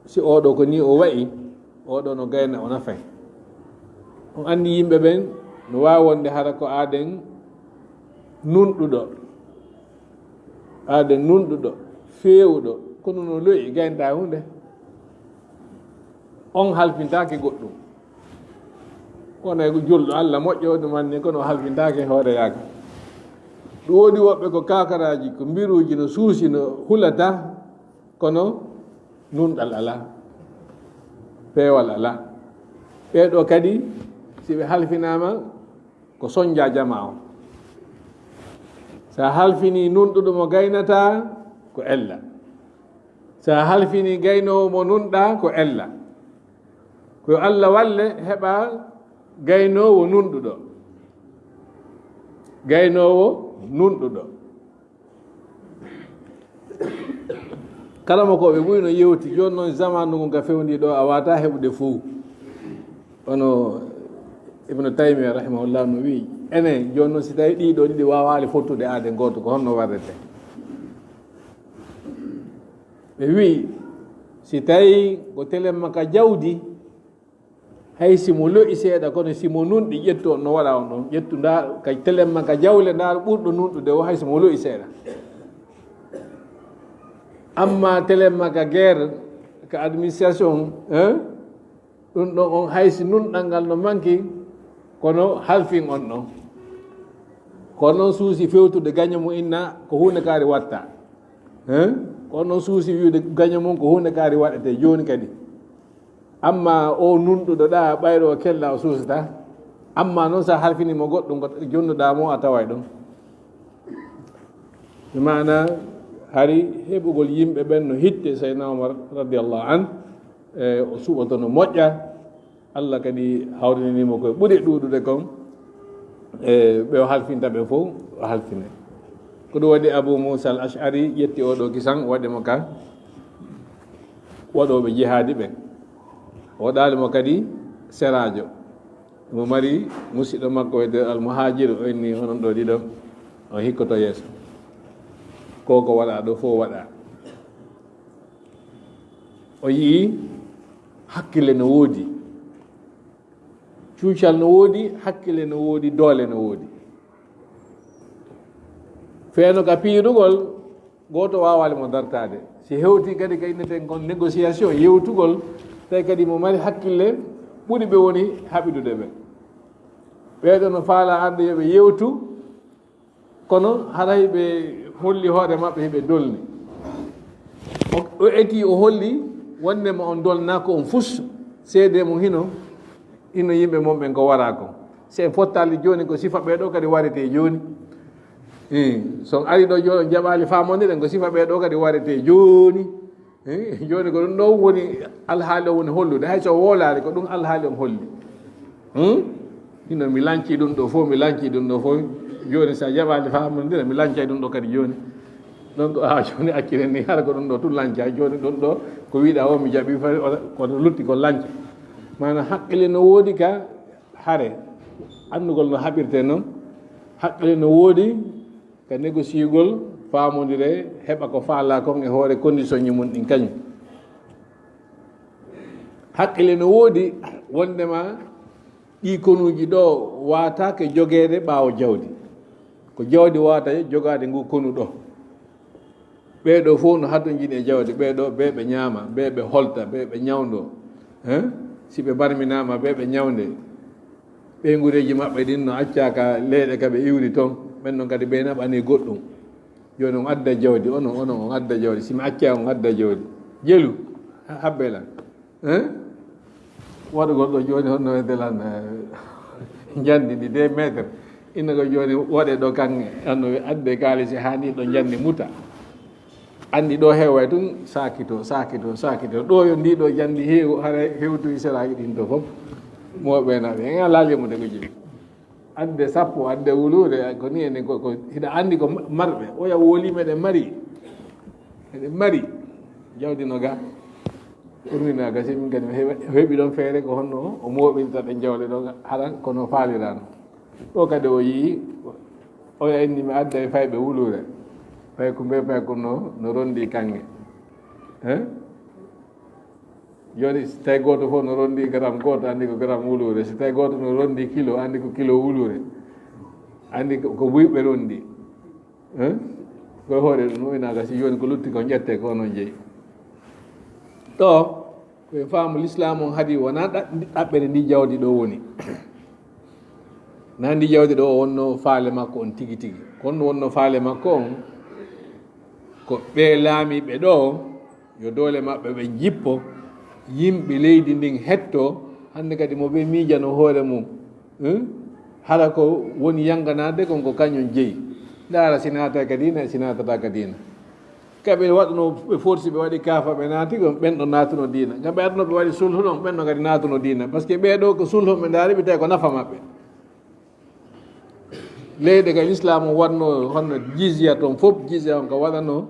si oɗo ko ni o wa'i, oɗo no gayna o nafay. On anndi yimɓe ɓen no waawi wonde hara ko aaden nunɗuɗo. Aaden nunɗuɗo, feewuɗo, kono no lo'i, gayntaa huunde. On halfintaake goɗɗum. Kono e julɗo Allah moƴƴo, ɗum anni, kono o halfintaake hoore yaaka. Ɗum woodi woɓɓe ko kakaraaji, ko mbiruuji no suusi, no hulata, kono nunɗal alaa, peewal alaa. Ɓee ɗoo kadi, si ɓe halfinaama, ko sonja jama on. So a halfinii nunɗuɗo mo gaynataa, ko ella. So a halfinii gaynoowo mo nunɗaa, ko ella. Ko yo Allah walle heɓa gaynoowo nunɗuɗo. Gaynoowo nunɗuɗo. Kala mo ko ɓe ɓuri no yewti, jooni noon zamanu ngun ka fewndi ɗo, a wata heɓude fow. Ono Ibnu Taymiya rahimahullah no wi'i, enen jooni noon si tawi ɗii ɗoo ɗiɗi waawaali fottude aade gooto, ko honno warrete? Ɓe wi'i, si tawi ko telemma ka jawdi, hay si mo lo'i seeɗa, kono si mo nunɗi, ƴettu on no waɗa on ɗon. Ƴettu ndaa, ka telemma ka jawle, ndaa ɓurɗo nunɗude o, hay si mo lo'i seeɗa. Amma telemma ka guerre, ka administration, hein? Ɗum ɗon on, hay si nunɗal ngal no manki, kono halfin on ɗon. Ko on ɗon suusi fewtude gaño mum inna, ko huunde kaari watta. Hein? Ko on ɗon suusi wi'ude gaño mum ko huunde kaari waɗete jooni kadi. Amma o nunɗuɗo ɗa, ɓayro o kella o suusata. Amma noon sa halfini mo goɗɗum ko jonnuɗa mo a taway ɗum. Bi maana hari heɓugol yimɓe ɓen no hitte Seydina Omar radiyallahu an, e o suɓoto no moƴƴa. Allah kadi hawrinani mo koye ɓuri ɗuuɗude kon, e ɓe o halfinta ɓe fof o halfine. Ko ɗum waɗi Abu Musa al Ash'ari ƴetti oɗo kisan waɗi mo ka waɗooɓe jihaadi ɓen. O waɗaali mo kadi seraajo. Mo mari musiɗɗo makko wiyetee Al Muhajiru, o inni onon ɗo ɗiɗo, on hikkoto yeeso. Ko ko waɗa ɗo fof waɗa. O yii hakkille no woodi, cuucal no woodi, hakkille no woodi, doole no woodi. Feeno ka piirugol, gooto waawaali mo dartaade. Si hewti kadi ka inneten kon négociation, yewtugol, tawi kadi mo mari hakkille ɓuri ɓe woni haɓidude ɓe. Ɓeeɗo no faala arde yo ɓe yewtu, kono haray ɓe holli hoore maɓɓe hiɓe dolni. O, o eti, o holli wonde ma on dolna ko on fus, seede mum hino, hino yimɓe mon ɓen ko wara ko. Si en fottaali jooni ko sifa ɓee ɗo kadi warete jooni. Eh, so on ari ɗo jooni on jaɓaali faamondiren ko sifa ɓee ɗo kadi warete jooni. Eh, jooni ko ɗum ɗo woni alhaali o woni hollude. Hay so o woolaali ko ɗum alhaali on holli. Hmm? Hino mi lanci ɗum ɗo fof, mi lanci ɗum ɗo fof. Jooni sa jaɓaali faamondiren mi lancay ɗum ɗo kadi jooni. Donc, a jooni accire ni hara ko ɗum ɗo tun lanca. Jooni ɗum ɗo ko wiɗa o mi jaɓi fay kono lutti ko lanca. Maanaam haqqille no woodi ka hare. Anndugol no haɓirte noon. Haqqille no woodi ka négociegol, faamondire, heɓa ko faala kon e hoore condition ji mum ɗin kañum. Haqqille no woodi wondema ɗi konuuji ɗo waataake jogeede ɓaawo jawdi. Ko jawdi waata jogaade ngu konu ɗo. Ɓee ɗo fof no hatonjini e jawdi, ɓee ɗo, ɓee ɓe ñaama, ɓee ɓe holta, ɓee ɓe ñawndo. Hein? Si ɓe barminaama, ɓee ɓe ñawnde. Ɓeynguureeji maɓɓe ɗin no accaa ka leyɗe ka ɓe iwri ton, ɓen non kadi ɓe naɓani goɗɗum. Jooni on adda jawdi, onon, onon on adda jawdi, si mi accaa on adda jawdi. Jelu, ha-, habbe lan. Hein? Waɗugol ɗo jooni honno wiyete lan, eh, njandi ndi deux mètres. Inna ko jooni waɗe ɗo kanŋe, anno ɓe adde kaalisi haa ndi ɗo njandi muta. Anndi ɗo heeway tun saakito, saakito, saakito. Ɗo yo ndi ɗo njandi heewu, hara hewtuyi seraaji ɗin to fof. Mooɓe naɓe, en alaa limude ko jeyi. Adde sappo, adde wuluure, ko ni enen ko, ko hiɗa anndi ko ma-, marɓe. Oya woli meɗen mari. Eɗen mari. Jawdi no ga. Ɗum ni no ga, si min kadi mi heɓa-, heɓi ɗon feere ko honno o mooɓinta ɗen jawle ɗo ga, haɗan kono faalirano. Ɗo kadi o yii, oya inni mi adday fayɓe wuluure. Fay ko mbe fay ko no, no rondi kanŋe. Hein? Jooni, si tawi gooto fof no rondi gram gooto, anndi ko gram wuluure. Si tawi gooto no rondi kilo, anndi ko kilo wuluure. Anndi ko, ko buy ɓe rondi. Hein? Ko e hoore ɗum, no inaaka si jooni ko lutti ko ƴette ko onon jeyi. Ɗo, ko e faamu Lislaam on hadi wonaa ɗa-, ɗaɓɓere ndi jawdi ɗo woni. Na ndi jawdi ɗo wonno faale makko on tigi tigi. Kono wonno faale makko on, ko ɓe laamiiɓe ɗo, yo doole maɓɓe ɓe njippo, yimɓe leydi ndin hetto. Hannde kadi mo ɓe miijano hoore mum, hmm? Hara ko woni yanganaade kon ko kañum jeyi. Ndaara si naata ka diina, si naatata ka diina. Ka ɓe waɗuno, ɓe forsi, ɓe waɗi kaafa, ɓe naati kon, ɓen ɗo naatuno diina. Ka ɓe adduno, ɓe waɗi sulhu ɗon, ɓen ɗo kadi naatuno diina. Parce que ɓee ɗo ko sulhu ɓe ndaari, ɓe tawi ko nafa maɓɓe. Leyɗe ka Islam o waɗno, honno jizya ton fof, jizya on ko waɗano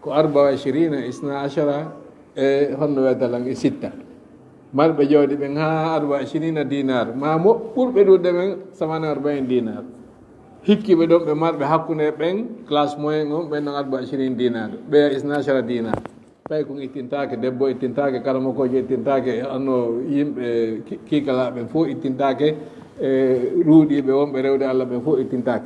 ko arba wa ishirina, isna ashara, e honno wiyata lan, e sitta. Marɓe jawdi ɓen ha arba wa ishirina dinar, ma mo ɓurɓe ɗuuɗde ɓen samana arbain dinar. Hikkiɓe ɗon ɓe marɓe hakkunde ɓen, classe moyen on, ɓen ɗon arba wa ishirina dinar, ɓe isna ashara dinar. Tawi kon ittintaake, debbo ittintaake, karamokoojo ittintaake, anno yimɓe ki-, kiikalaaɓe ɓen fof ittintaake, e ruuɗiiɓe wonɓe rewde Allah ɓen fof ittintaake.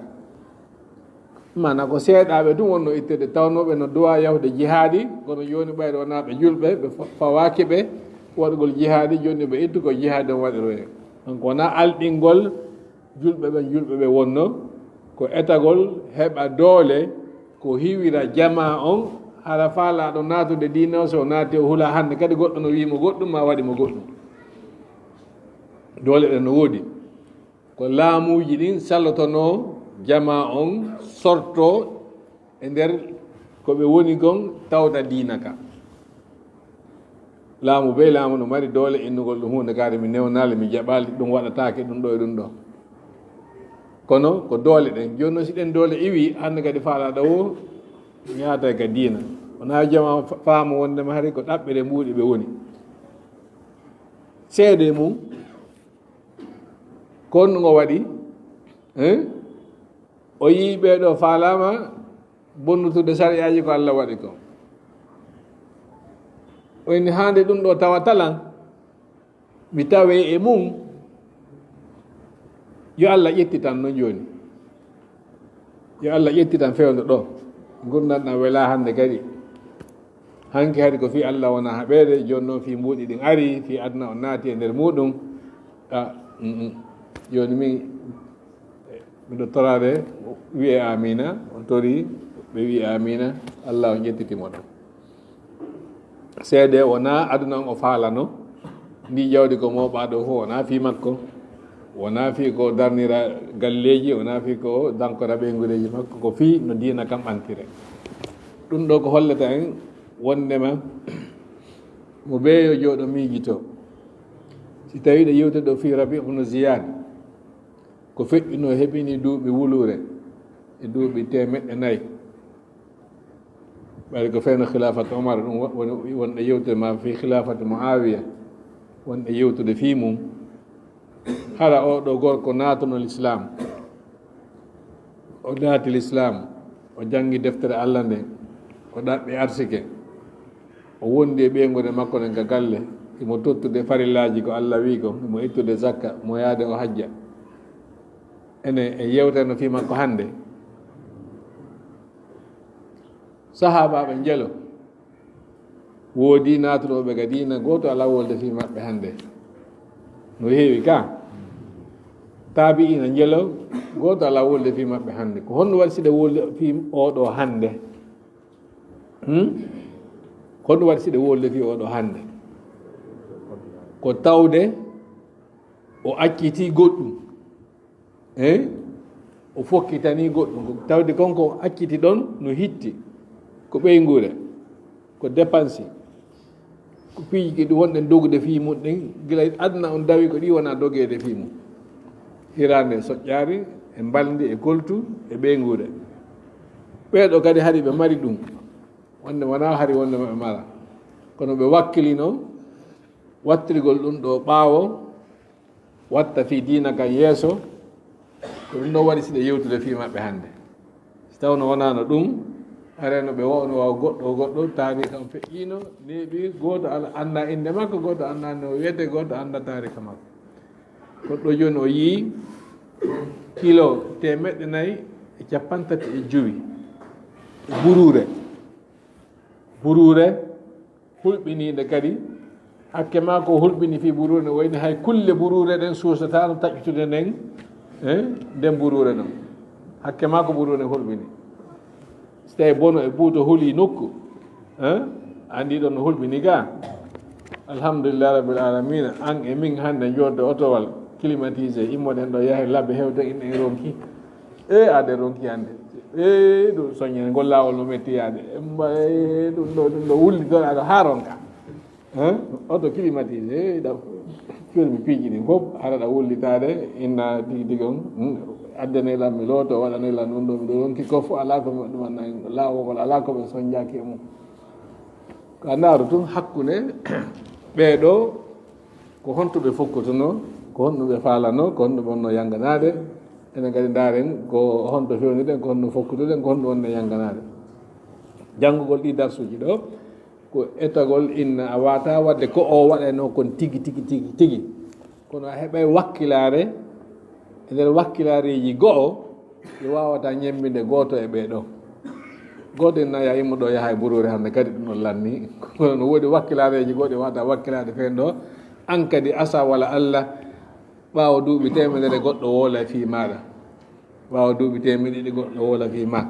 Maana ko seeɗaaɓe tun wonno ittude, tawnooɓe no duwa yahude jihaadi, kono jooni ɓayde wonaa ɓe julɓe, ɓe fa-, fawaaki ɓe waɗugol jihaadi, jooni ɓe ittu ko jihaadi on waɗiroyee. Donc wonaa alɗingol julɓe ɓen, julɓe ɓe wonno, ko etagol heɓa doole, ko hiwira jamaa on, hara faalaaɗo naatude diina o, so o naati o hula hannde, kadi goɗɗo no wi'i mo goɗɗum, ma waɗi mo goɗɗum. Doole ɗen no woodi. Ko laamuuji ɗin sallotonoo jamaa on sorto e nder ko ɓe woni kon tawta diina ka. Laamu bee laamu no mari doole innugol ɗum huunde kaari, mi newnaali, mi jaɓaali, ɗum waɗataake, ɗum ɗo e ɗum ɗo. Kono ko doole ɗen. Jooni noon si ɗen doole iwi, hannde kadi faalaaɗo o yaata ka diina. Wonaa jamaa fa-, faamu wondema hari ko ɗaɓɓere mbuuɗi ɓe woni. Seede mum, ko honɗum o waɗi? Hein? O yii ɓee ɗo faalaama bonnutude sariyaaji ko Allah waɗi ko. O inni, haande ɗum ɗo tawata lan, mi tawe e mum, yo Allah ƴettitan non jooni. Yo Allah ƴettitan fewndo ɗo. Ngurndan ɗan welaa hannde kadi. Hanki hari ko fii Allah wona haɓeede, jooni noon fii mbuuɗi ɗin ari, fii aduna on naati e nder muuɗum. A, mm, mm. Jooni min, miɗo toraade, wi'e amiina, on torii, ɓe wi'i amiina, Allah on ƴettiti mo ɗon. Seede wonaa aduna on o faalano, ndi jawdi ko mooɓaaɗo fof, wonaa fii makko, wonaa fii ko darnira galleeji, wonaa fii ko dankora ɓeyngureeji makko, ko fii no diina kan ɓantire. Ɗum ɗo ko hollata en wondema mo beeyo jooɗo miijito. Si tawi ɗo yewte ɗo fii Rabi ibnu Ziyad, ko feƴƴuno heɓini duuɓi wuluure e duuɓi teemeɗɗe nayi. Ɓayde ko fewndo khilaafat Omar, ɗum wo-, woni wonɗe yewtude ma fii khilaafat Muawiya, wonɗe yewtude fii mum. Hara oo ɗoo gorko naatuno Lislaam. O naati Lislaam, o janngi deftere Allah nden, o ɗaɓɓi arsike, o wondi e ɓeynguure makko nden ka galle, himo tottude farillaaji ko Allah wi'i ko, himo ittude zakka, mo yaade o hajja. Ene en yewtano fii makko hannde. Sahaabaaɓe njelo. Woodi naatunooɓe ga diina, gooto alaa wolde fii maɓɓe hannde. No heewi ka. Taabi'iina njelo, gooto alaa wolde fii maɓɓe hannde. Ko honno waɗi siɗa wolde fii oo ɗoo hannde? Hmm? Ko honno waɗi siɗa wolde fii oo ɗoo hannde? Ko tawde o accitii goɗɗum. Eey, o fokkitanii goɗɗum. Ko tawde kon ko acciti ɗon no hitti. Ko ɓeynguure, ko dépense, ko piiji ɗi wonɗen dogude fii mum ɗin, gila aduna on dawi ko ɗi wona dogeede fii mum. Hiraande e soƴƴaari, e mbalndi, e koltu, e ɓeynguure. Ɓee ɗoo kadi hari ɓe mari ɗum. Wonde wonaa hari wonde maɓe mara. Kono ɓe wakkilino wattirgol ɗum ɗoo ɓaawo, watta fii diina kan yeeso, ko ɗum ɗon waɗi siɗa yewtude fii maɓɓe hannde. Si tawno wonaano ɗum, haray no ɓe wawno waaw goɗɗo o goɗɗo, taariika on feƴƴiino, neeɓi, gooto ala-, anndaa innde makko, gooto anndaa no o wiyetee, gooto anndaa taariika makko. Goɗɗo jooni o yii kilo teemeɗɗe nayi e cappanɗe tati e jowi buruure. Buruure hulɓiniinde kadi, hakke maa ko hulɓini fii buruure, no wayni hay kulle buruure ɗen suusataano taƴƴutude nden, eh, nden buruure ɗon. Hakke maa ko ɓuri woni hulɓini. So tawi bono e buuto huli nokku, eh? Anndi ɗon no hulɓini ga. Alhamdulillah rabbil alamina. An e min hannde jooɗde otowal climatisé, immoɗen ɗo yahe labbe hewde in en ronki. E aade ronki hannde. E ɗum soññen ngol laawol no metti yaade. E mba-, e ɗum ɗo, ɗum ɗo wulli ɗon aɗa haa ronka. Hein? Oto climatisé, ɗa fermi piiji ɗin fof, hara ɗa wullitaade, inna tigi tigi on, hmm, addanay lan mi looto, waɗanay lan ɗum ɗo, miɗo ronki ko fof alaa ko mi waɗi ɗum, anna laawol ngol alaa ko ɓe soñjaaki e mum. Ko a ndaaru tun hakkunde ɓee ɗoo, ko honto ɓe fokkotunoo, ko honno ɓe faalanoo, ko honno ɓe wonnoo yannganaade, enen kadi ndaaren ko honto fewniɗen, ko honno fokkutuɗen, ko honno wonno yannganaade. Janngugol ɗii darsuuji ɗoo, ko etagol inna a waata waɗde ko o waɗanoo kon tigi, tigi, tigi, tigi. Kono a heɓay wakkilaare, e nder wakkilaareeji go'o, ɗi waawata ñemmbinde gooto e ɓee ɗoo. Gooto inna ya immo ɗo yaha e buruure hannde kadi ɗum ɗon lanni. Kono no woodi wakkilaareeji goɗɗi waawata wakkilaade feen ɗo. An kadi asa wala Allah, ɓaawo duuɓi teemedere goɗɗo woola fii maaɗa. Ɓaawo duuɓi teemedde ɗiɗi goɗɗo woola fii ma.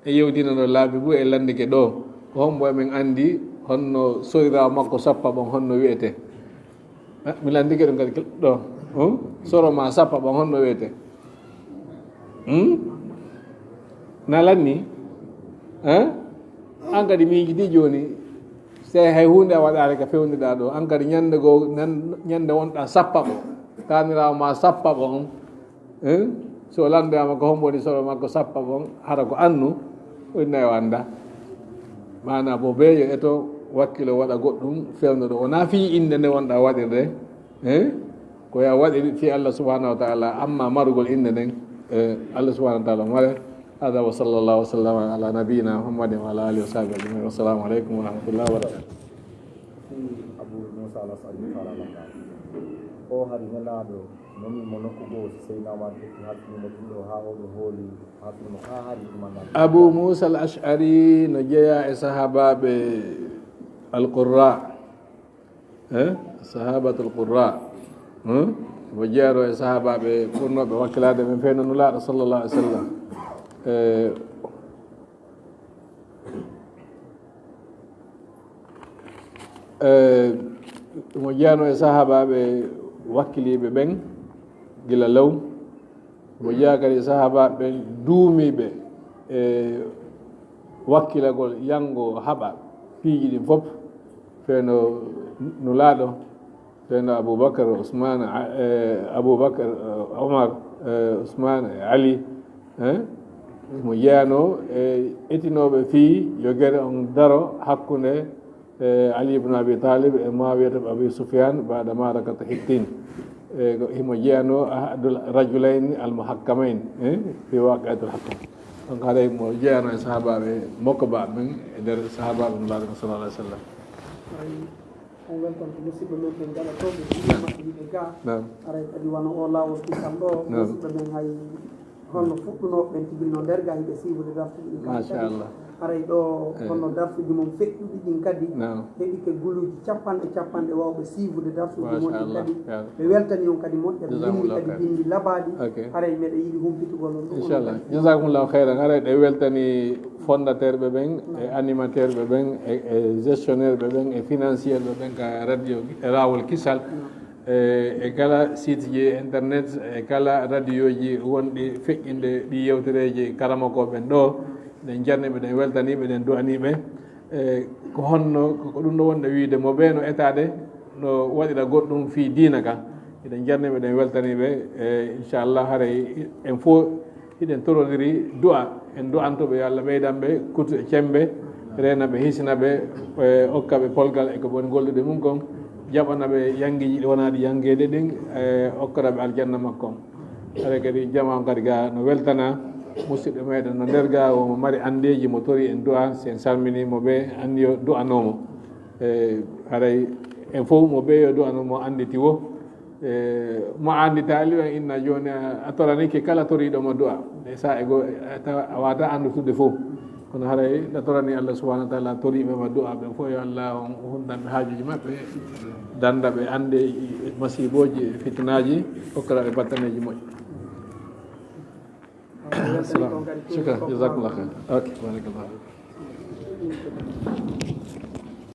E yewtina ɗo laabi buy e lanndike ɗo. Ko hombo emin anndi honno soriraawo makko sappa ɓon honno wi'ete? Ah, mi lanndike ɗum kadi ɗo. Hmm? Soro ma sappa ɓon honno wi'ete? Hmm? Na lanni? Eh? An kadi miijidi jooni. Sey hay huunde a waɗaare ka fewndiɗaa ɗo. An kadi ñannde goo, nan-, ñannde wonɗaa sappa ɓo. Taaniraawo ma sappa ɓo on. Eh? So lanndoyaama ko hombo woni soro makko sappa ɓon, hara ko annu, o inna yo annda. Maana bo bee yo eto wakkilo waɗa goɗɗum fewndo ɗo. Wonaa fii innde nde wonɗaa waɗirde. Eh? Ko ya waɗiri fii Allah subhanahu wa ta'ala, amma marugol innde nden, eh, Allah subhanahu wa ta'ala mare. Hada wa sallallahu wa sallama ala nabiyyina Muhammadin wa ala alihi wa sahbihi ajma'in. Wassalamu alaikum wa rahmatullahi wa barakatuh. Abu Musa al-Ash'ari, o hari nelaaɗo. Nomi mo nokku goo, si Seydina Umar ƴetti halfinimo ɗum ɗo, haa o ɗo hooli halfinimo, haa hari ɗum anndaa. Abu Musa al-Ash'ari no jeyaa e sahaabaaɓe al-Qurra, eh? Sahabatul Qurra, hmm? Mo jeero e sahaabaaɓe ɓurnooɓe wakkilaade men fewndo Nulaaɗo sallallahu alaihi wasallam. Eh, Eh, mo jeyaano e sahaabaaɓe wakkiliiɓe ɓen gila law. Mo jeyaa kadi e sahaabaaɓe ɓen duumiiɓe e wakkilagol, yango haɓa piiji ɗin fof. Fewndo Nulaaɗo, fewndo Abubakar, Usmaan, a-, eh, Abubakar, eh, Omar, eh, Usmaan e Ali, eh? Mo jeyaano e etinooɓe fii yo gere on daro hakkunde, eh, Ali ibn Abi Talib e Muawiyata ibn Abi Sufyan ba'da ma'rakati Hittin. Eh, ko himo jeyaano ahadul rajulayni al muhakkamayn, eh, fi waqi'atil Hittin. Donc haray mo jeyaano e sahaabaaɓe mokko ba men e nder sahaabaaɓe Nulaaɗo sallallahu alaihi wasallam. On weltanto musidɓe men ɓe gaɗa toon, ɓe jiɗi maɓɓe yiɓe ga. Naam. Aray kadi wano o laawol kisal ɗo, naam, musidɓe men hay holno fuɗɗunoo ɓen tigi no nder ga hiɓe siiwude darsuuji ɗin kadi. Machallah. Aray ɗo, eh, honno darsuuji mon feƴƴuɗi ɗin kadi, naam, heɓike guluuji capanɗe capanɗe wawɓe siiwude darsuuji mon ɗin. Machallah. Kadi ɓe weltani on kadi moƴƴa, ɓe winndi kadi binndi labaaɗi. Ok. Aray meɗa yiɗi humpitugol on ɗum. Inchallah. Jazakumullahu khairan. Aray ɗe weltani fondateur ɓe ɓen, e animateur ɓe ɓen, e, e gestionnaire ɓe ɓen, e financier ɓe ɓen ka radio, e laawol kisal, e, e kala site ji internet, e kala radioji wonɗi feƴƴinde ɗi yewtereeji karamokooɓe ɓen ɗo. Ɗen jarniɓe, ɗen weltaniɓe, ɗen du'aniɓe. E, ko honno, ko, ko ɗum ɗo wonde wiide mo ɓe no etaade, no waɗira goɗɗum fii diina kan. Eɗen jarniɓe, eɗen weltaniɓe, e, inchallah, haray en fof hiɗen torodiri du'a, en du'anto ɓe yo Allah ɓeydan ɓe kutu e cembe, reena ɓe, hisina ɓe, e, okka ɓe polgal e ko woni gollude mum kon, jaɓana ɓe yangiiji ɗi wonaa ɗi yangeede ɗin, e, okkora ɓe aljanna makko on. Haray kadi jama on kadi ga no weltana musidɗo meɗen no nder ga, omo mari andeeji, mo tori en du'a, si en salmini mo ɓe anndi yo du'anoo mo. E, haray en fof mo ɓe yo du'anoo mo annditi wo. E, mo annditaali, on inna jooni a, a toraniike kala toriiɗo mo du'a. E saa'i goo, e, tawa a waawataa anndutude fof. Kono haray a toranii Allah subhanahu wa ta'ala, toriiɓe ma du'a ɓen fof, yo Allah on hundan ɓe haajuuji maɓɓe, dannda ɓe annde masiibooji e fitinaaji, okkora ɓe battaneeji moƴƴi. Merci beaucoup. Shukran. Jazakumullah khair. Ok, barakallah.